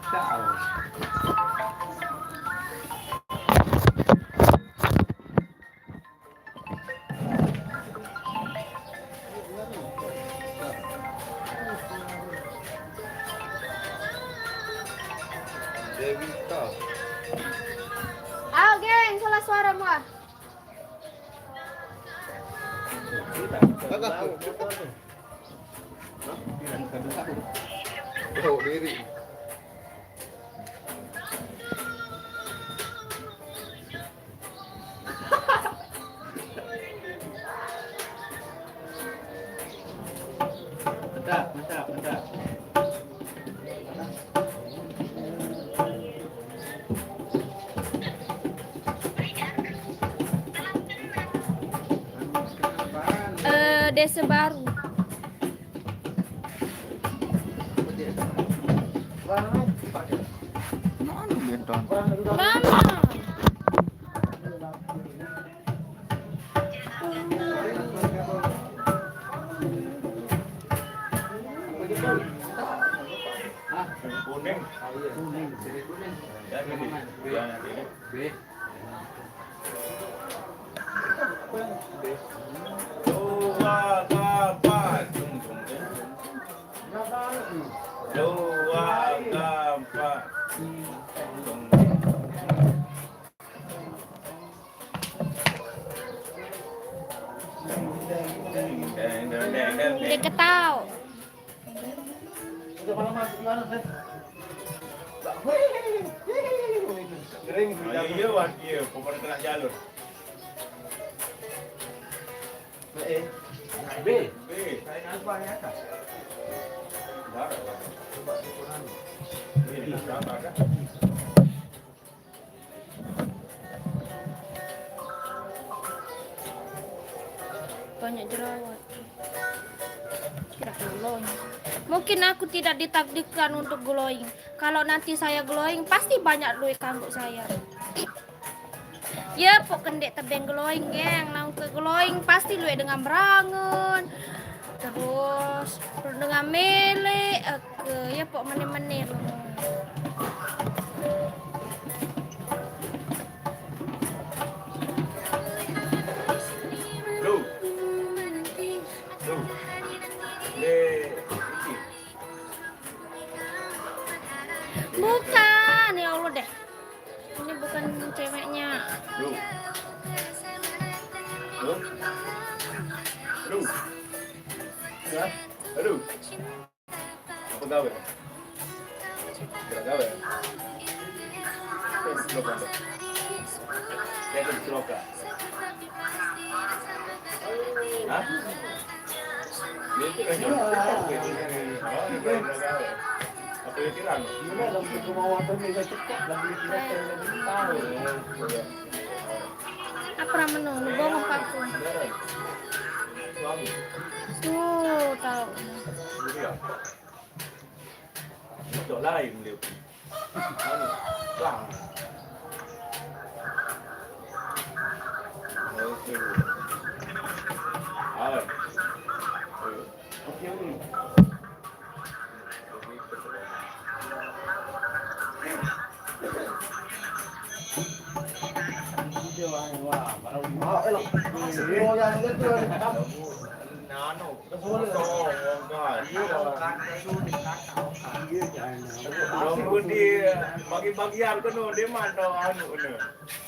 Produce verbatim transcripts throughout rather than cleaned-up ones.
Ayo, geng, salah suara mua. Tahu diri. Mantap, mantap, mantap. Eh, Desa Baru. Mana? Kuning. Kuning. Yang ini. Yang ini. Dua, gampat. Dua, gampat. Dia ketawa. Udah malam masuk gimana, Teh? Kering. Ayo, iya, Wan. Iya, pokoknya tengah jalur. Eh, B. B. Saya kan paling atas. Enggak ada. Coba di kurang. Ini tambah, kan? Banyak jerawat. Tidak glowing. Mungkin aku tidak ditakdirkan untuk glowing. Kalau nanti saya glowing, pasti banyak duit kanggo saya. Ya, pok kendek tebeng glowing, geng. Nang ke glowing pasti luwih dengan berangun. Terus, terus dengan mele, eh, ke, ya, pok menir-menir. Lu. Lu. Le, iki. Bukan, ya Allah deh. Ini bukan ceweknya. Lu. Lu. Lu. Ya. Aduh. Apa gawe? Kira gawe. Kira gawe. Kira gawe. Hah? Dia itu kan. Apa dia bilang? Apa namanya? Lu bohong, Pak. Tuh, tahu. Itu lain dia. Anu, bang. Oke. Ayo. Oke, oke. Wah, parah. Anu, bagi-bagian kena dia mah tau anu kena.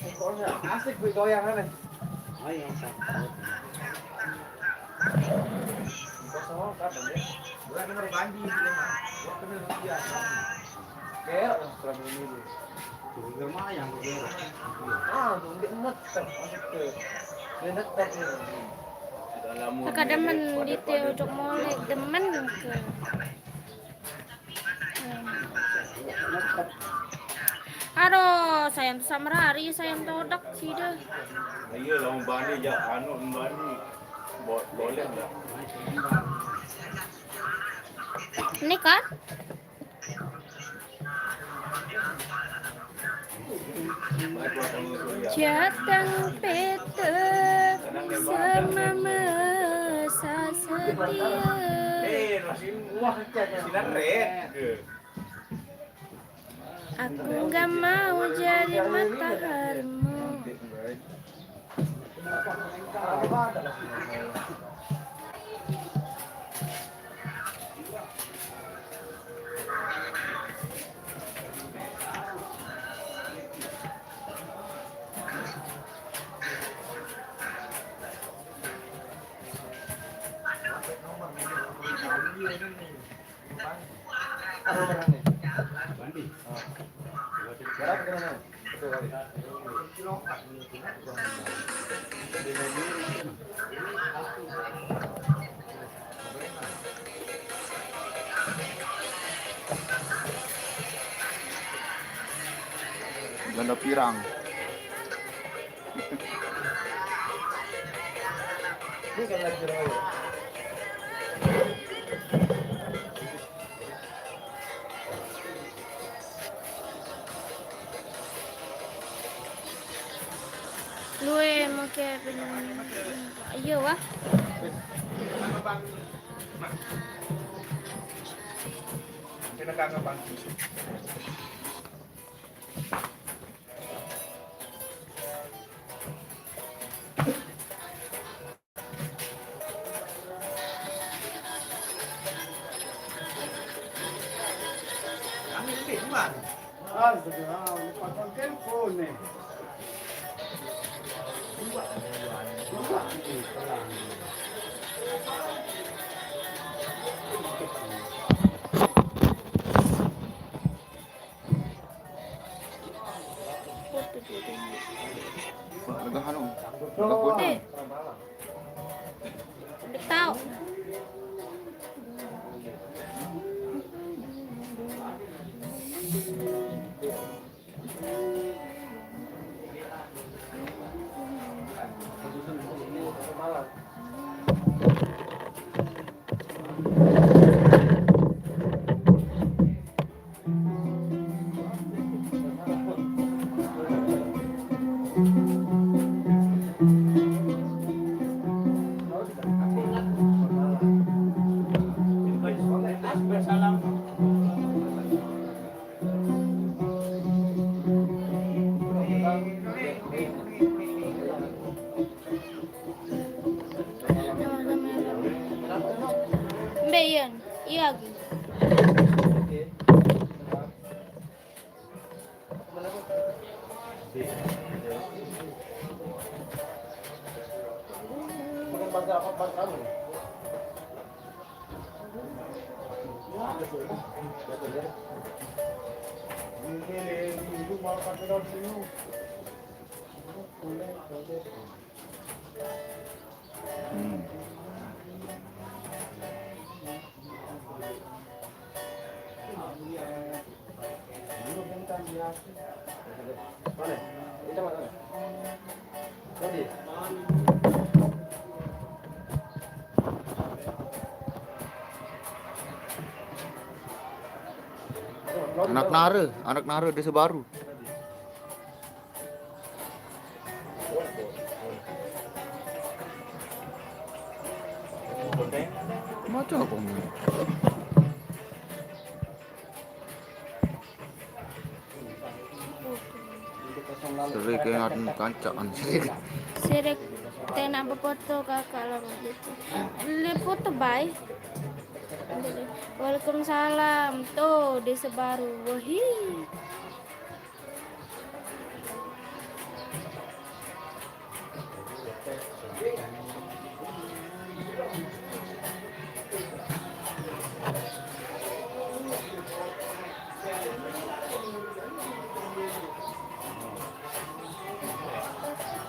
Pokoknya asik gue goyangan nih. Ayo, yang satu. Kosong kan ya. Gue denger banjir dia mah. Gue kena dia. Kayak orang ini. Tuh, lumayan, tuh, dia. Ah, tuh, dia ngetep, maksudnya. Dia ngetep nih. Sudah lama. Kakak demen di Teo Jok Molek, demen ke. Aduh, sayang sama hari, sayang todak sih deh. Iya, lawan bani, ya, anu, bani. Bo-, boleh nggak? Ini kan? Jateng pete sama mesa setia. Eh, masih wah, sinar red. Aku nggak mau jadi mataharimu. Ganda pirang. Lu emang kayak penyanyi. Iya, wah. Legahan, Om. Lega foto. Eh. Udah tahu. Mbe, iya, iya, Gi. Hmm. Anak Nara, anak Nara Desa Baru. Maca apa ini? Sering kayak ada kancaan. Sering tenak befoto kakak lama gitu. Lihat foto, bye. Waalaikumsalam. Tuh, Desa Baru. Wahih.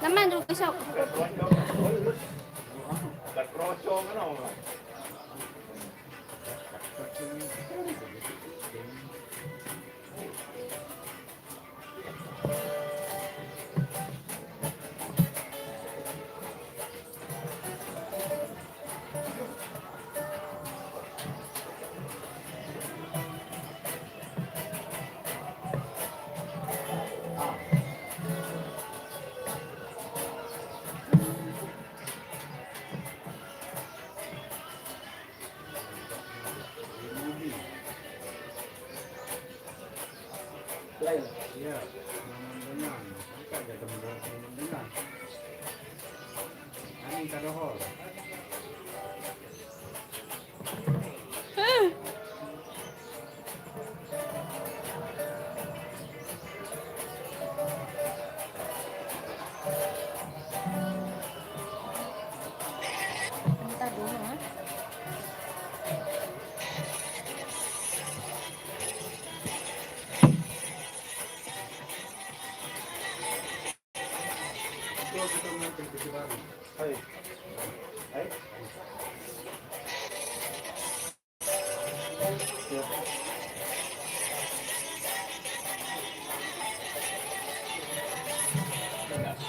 Naman dulu besok. Iya, teman-teman. Bukan ya, teman-teman. Ini kita dohol. Bentar dulu, ya.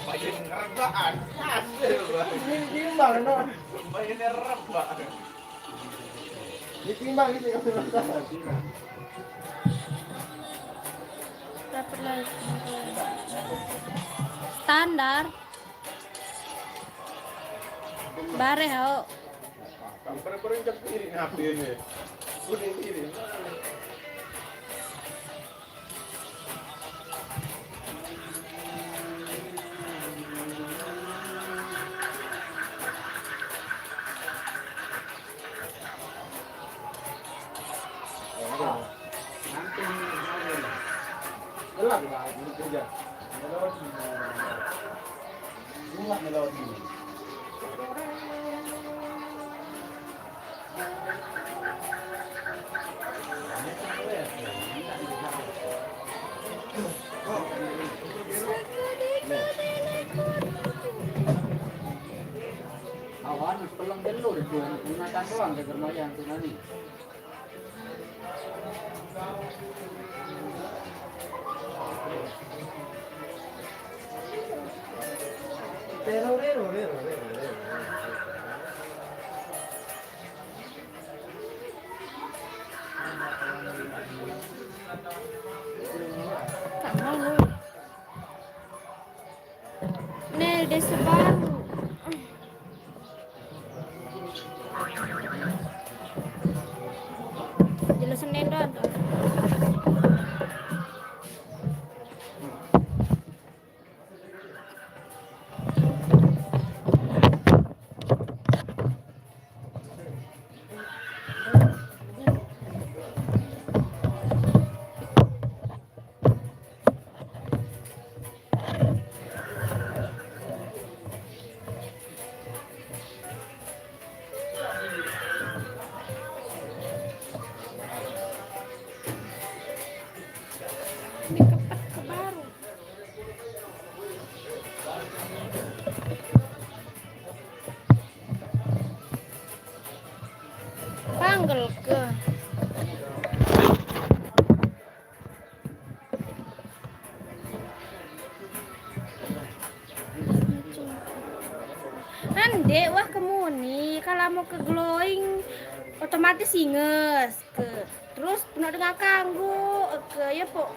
Main rebahan. Asli, Bang. Ini timbang, no. Mainnya rebah. Ditimbang gitu ya. Standar. Bareh, ho. Kampret-kampret, cek piring api ini. Udah piring. Gelap, Bang, kerja. Gelap, gelap. Awan, peleng dulu deh, tuh, ingatan doang, geger moyang, tuh, nani. Nel, desa baru. Jelas Senin doang tuh. Ini kepet ke baru. Panggil ke. Ande, wah, kemuni, kalau mau ke glowing, otomatis inges ke. Terus, penuh dengan kanggo ke, ya, pok,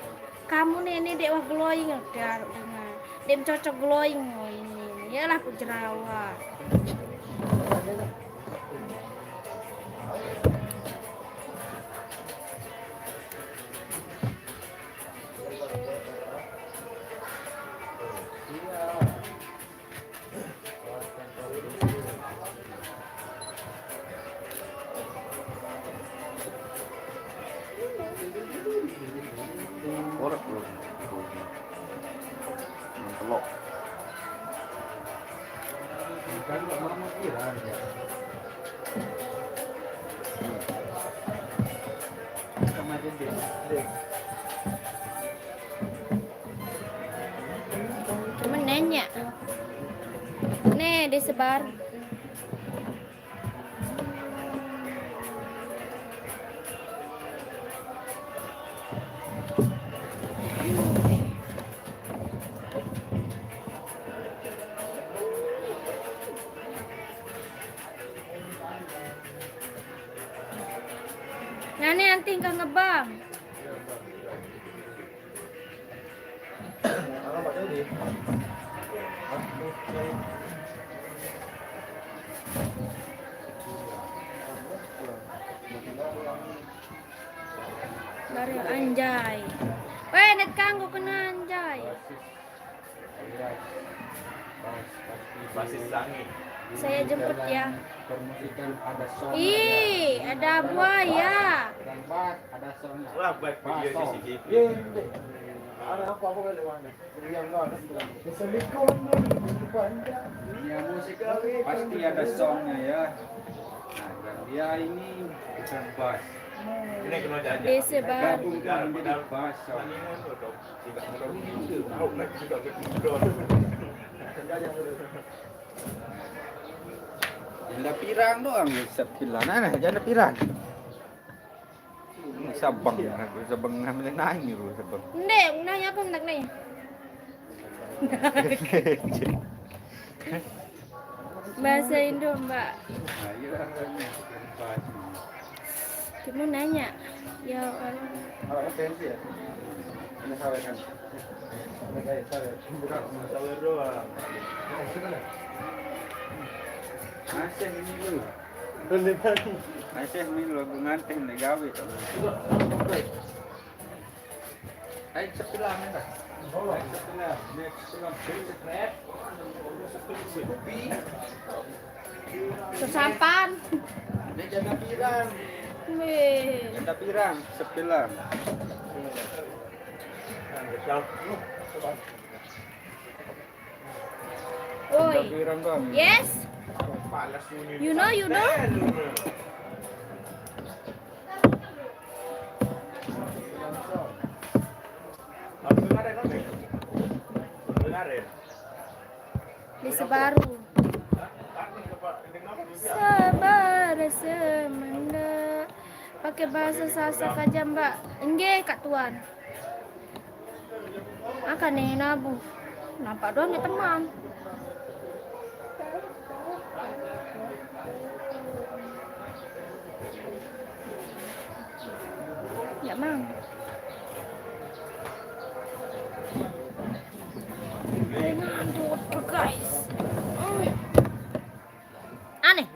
kamu nenek dek wah glowing, udah dengan, dek cocok glowing, oh, ini, ini. Yalah, pok, jerawat. Orek, bro. Telok. Temen nanya. Nih, disebar. Ngane anting ka ngebang. Baru anjay. Eh, net kanggo kena anjay. Basis. Basis, pasti. Basis Sangi. Saya jemput ya. Permusikan ada song. Ih, ada buaya. Dan bass, ada song. Wah, baik video C C T V. Iya, iya. Ada apa, apa balik mana? Yang enggak ada. Assalamualaikum. Ya, musik pasti ada songnya ya. Nah, dan dia ini bukan bass. Ini kena jajan. Desa baru. Gabung dengan jadi bass sound. Janda pirang doang sebelah. Nah, nah, janda pirang. Sabang, aku sabang ngambil naik ni, sabang. Ndek, nanya apa ndak nih? Bahasa Indo, Mbak. Nah, iya, iya, iya. Cuma nanya. Ya, orang. Kalau ada pensi ya? Ini sawer kan? Ini kayak sawer. Bukan, cuma sawer doang. Masih ini lu. Lu nih, Bang. Masih ini lu, aku ngantin nih gawe. Ayo, sebelah, men. Ayo, sebelah. Next, sebelah. Sesampan. Ini janda pirang. Weh. Janda pirang, sebelah. Woi. Janda pirang, Bang. Yes. You know, you know. Di Sebaru. Sabar semenda. Pakai bahasa Sasak aja, Mbak. Enggak, Kak Tuan. Akan nih nabu. Nampak doang di teman. Ya, Mang. Ngantuk, guys. Aneh.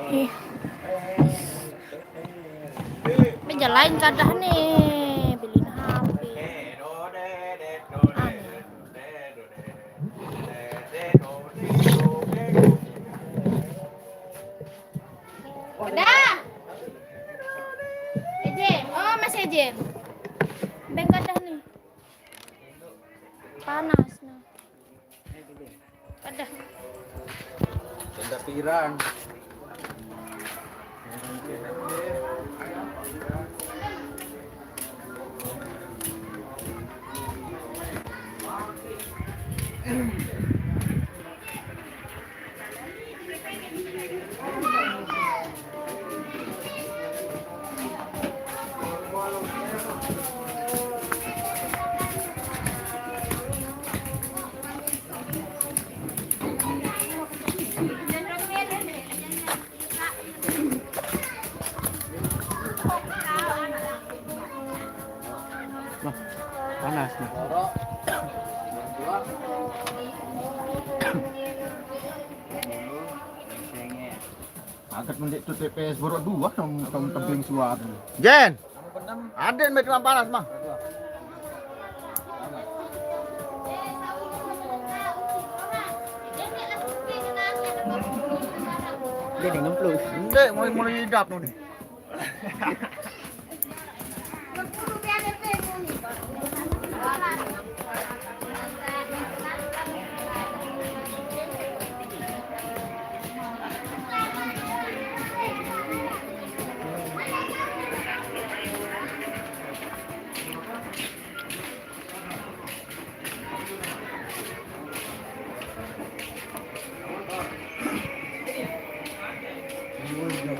Ih. Meja lain kadah nih, bilin H P. Aneh. Kadah. Ejen, oh Mas Ejen. Beng kadah nih. Panas nah. Kadah. Janda pirang. Nah, panas nih. Agak mendek tu T P S borok dua sama, sama tebing suar tu. Jen. Aden betul panas mah. Dia dengan peluk. Ndek, mulai-mulai hidup tu ni.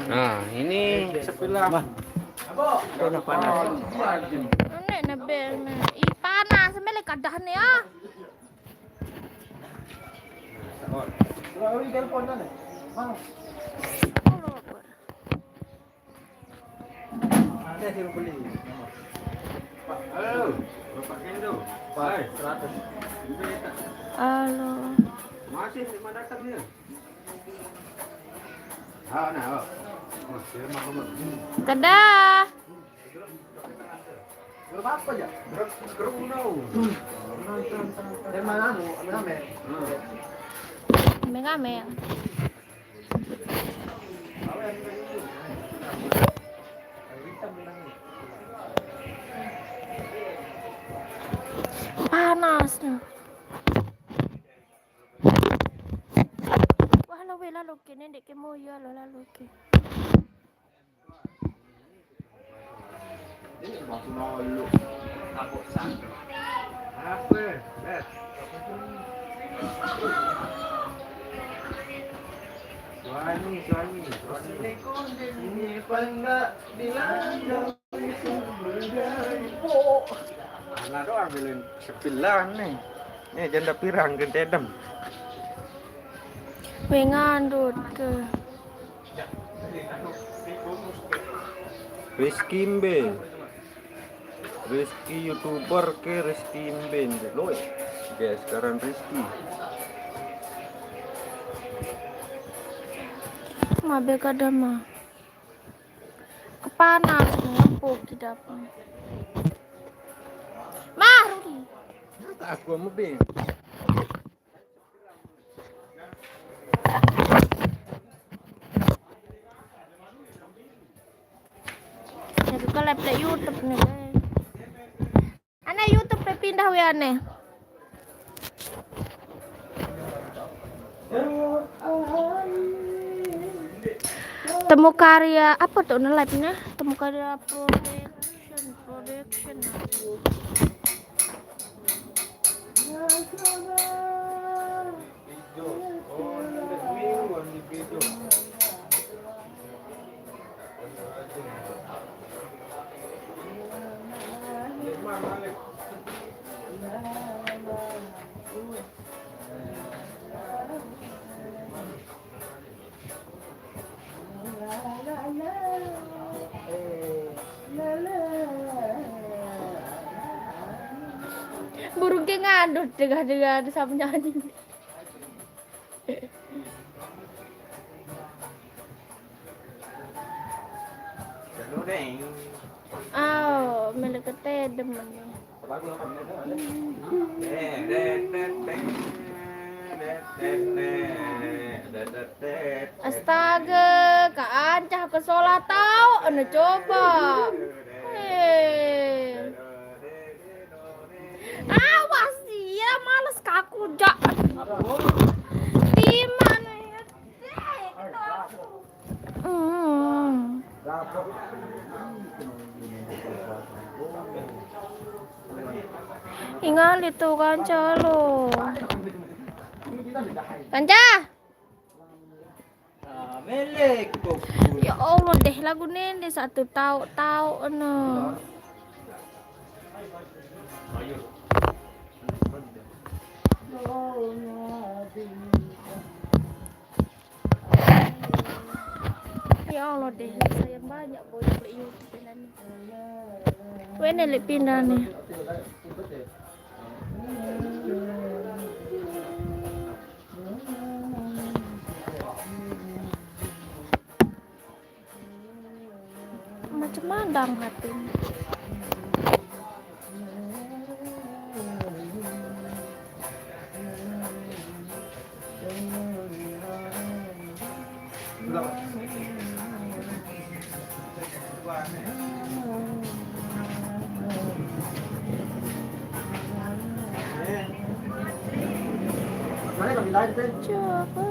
Nah, ini sebelah. Wah. Ini panas. Ini nebel nih. Ih, panas, sampai kadah nih ya. Kalau telepon kan? Bang. Halo, Bapak Kendo. Hai, seratus. Halo. Masih lima datang dia. Ah, nah, oh. Oh, dia mah, oh. Dadah. Grup apa ya? Grup, grup no. Yang mana anu, rame-rame? Hmm. Rame-rame. Panas nih. Wah, lalu weh, lalu kene dek kemo ya lo lalu ke. Suami, suami, suami. Ini paling enggak bilang. Ana doang bilin sepilan nih. Nih janda pirang gentedem. Weh, ngandut ke. Rizky Mbe. Rizky YouTuber ke Rizky Mbe. Lo ya? Guys, sekarang Rizky. Mabe kada mah. Kepanas ngepuk di dapur. Mah, Rudi. Aku mau bing. Jadi kalau live YouTube nih, guys. Ana YouTube pe pindah we ane. Temu Karya apa tuh live-nya? Temu Karya Production, Production. Burung ke ngandut degah-degah ada sama nyanyi. Oh, milik kete demen. Astaga, Kak Ancah ke sekolah tahu, anu coba. Eh. Awas, iya, males kaku, Jak. Di mana ya? Hmm. Ingat itu kanca lo. Kanca. Ya Allah deh, lagu nende satu tahu-tahu no. Ya Allah deh, saya banyak boy klik YouTube ini. Wene lek pindah nih. Macam mandang hatinya. Coba.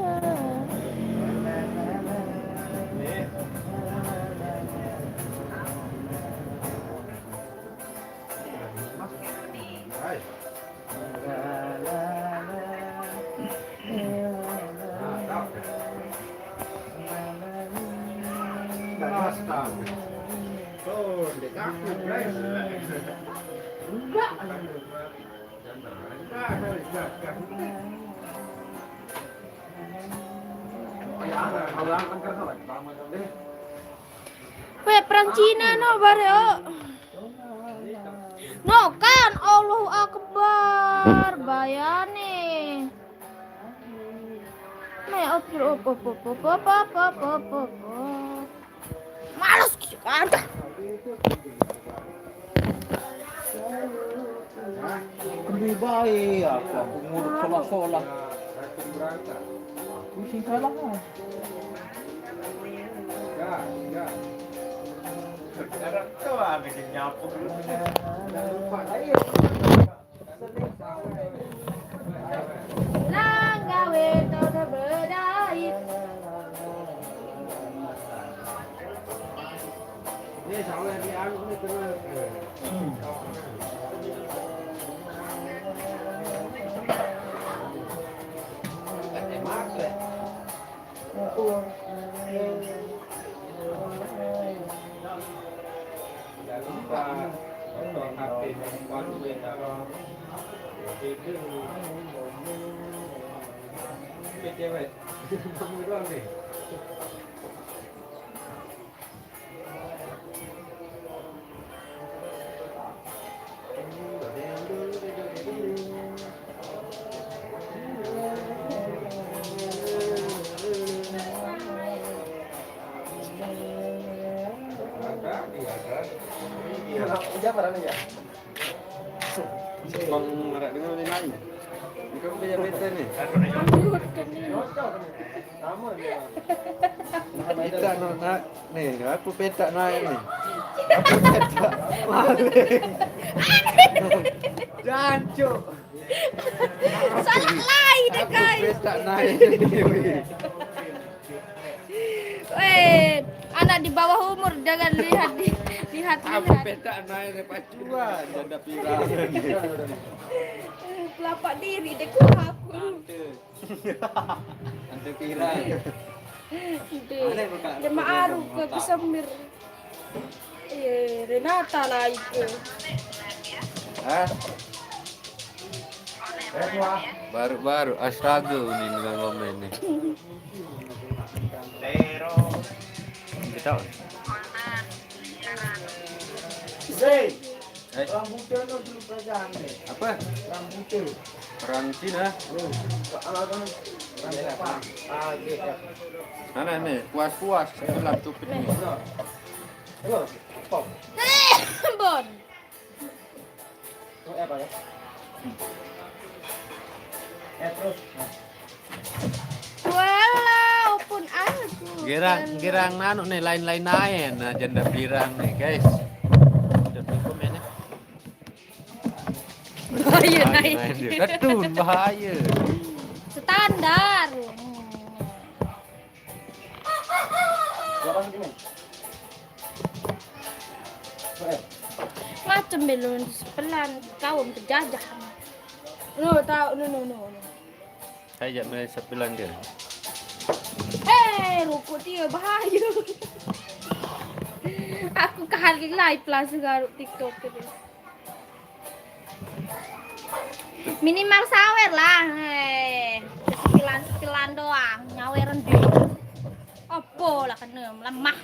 Pe perang Cina no bare, oh. No kan, Allahu Akbar, bayane. Me op op op op op op op op op op. Males ki, ada. Lebih baik aku, aku ngurus sekolah-sekolah. Pusing salah. Nang gawe to bedait. Iya, Pak, ya. Bang, ngerak dengan ini lain. Ini kan punya bete nih. Kita no nak nih, aku petak naik nih. Aku petak maling. Jancuk. Salah lain deh, guys. Aku petak naik nih. Weh, anak di bawah umur jangan lihat di lihat lihat. Aku petak naik nih pacuan, janda pirang. Pelapak diri deh ku aku. Ante pirang. Deh, jemaah aru ke kesemir. Eh, Renata lah itu. Hah? Baru-baru, astaga, ini dengan komen nih. Kita. Zai. Eh. Rambutan lo dulu kerajaan nih. Apa? Rambutan. Orang Cina. Lo, kalau kan orang Jepang. Ah, gitu. Mana nih? Puas-puas, sebelah cupit nih. Lo, lo, pop. Bon. Walau pun aku girang, girang nanu nih, lain-lain naen, nah, janda pirang nih, guys. Udah cukup ya, nih. Bahaya naik. Ketun, bahaya. Standar. Macam belum sepelan kaum terjajah. No, tahu, no, no, no, no. Saya jak main sepelan dia. Eh, rokok dia bahaya. Aku ke hari live lah sekarang TikTok tu. Minimal sawer lah. Eh, sepilan-sepilan doang, nyaweren dulu. Apa lah kena lemah.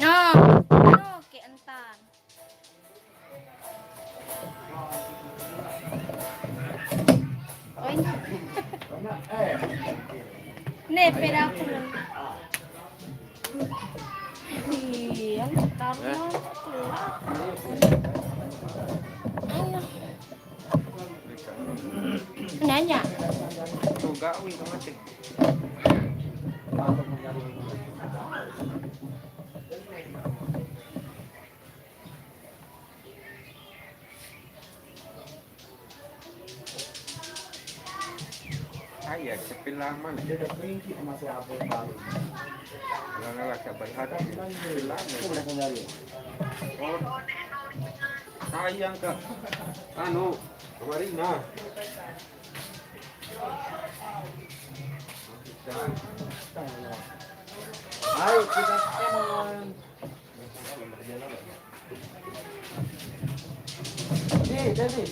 No, no, ke entan. Nih, pedaku. Iya, taruh. Nanya. Tuh gawe sama cek. Ayah, sepi lama nih. Dia udah kering sih, masih abot baru. Nggak, nggak, sabar hati. Sepi lama. Udah kendali. Oh, sayang ke anu, ke Marina. Ayo kita teman. Nih, David.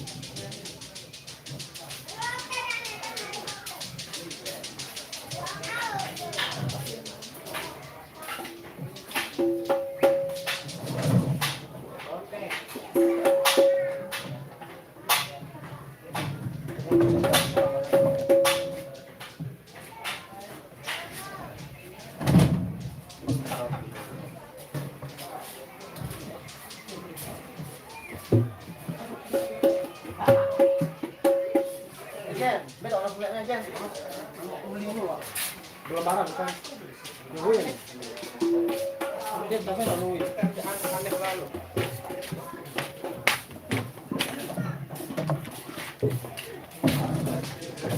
Jen, beda orang punya, Jen. Beli dulu, Pak. Belum barang, kan? Nungguin. Dia tapi nggak nungguin. Aneh, aneh banget.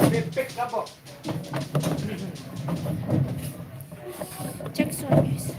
Bebek apa? Cek suara, guys.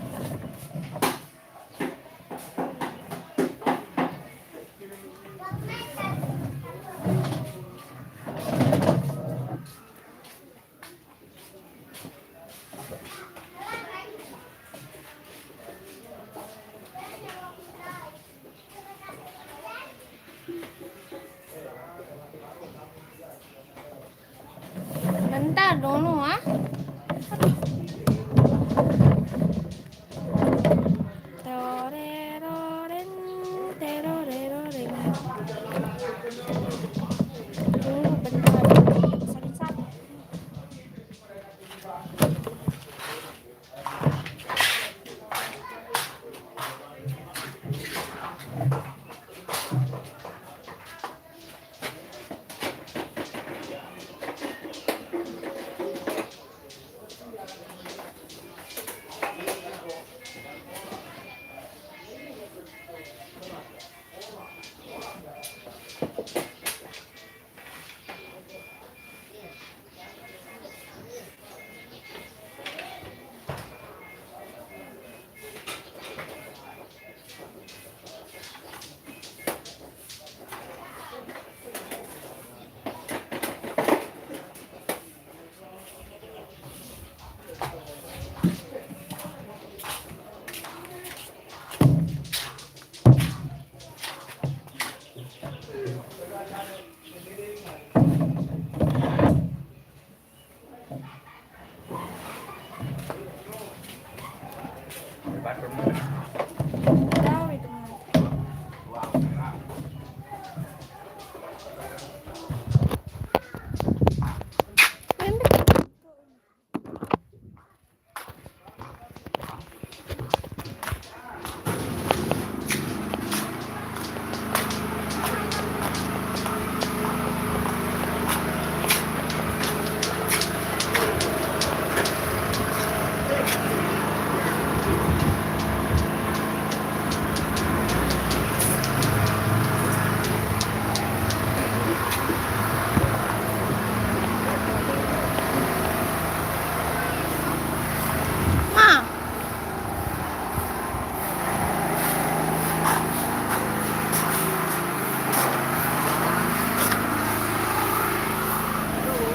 Bentar dulu, ah. Aduh. Teroreroren, teroreroren. Tunggu bentar. Sakit-sakit.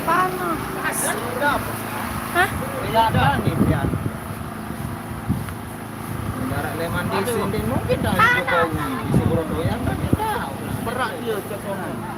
Panas. Hah? Tidak ada angin, ya. Ibarat Leman di sini mungkin dah Jokowi, di Sugrodoyan kan tidak. Berat dia cekongan.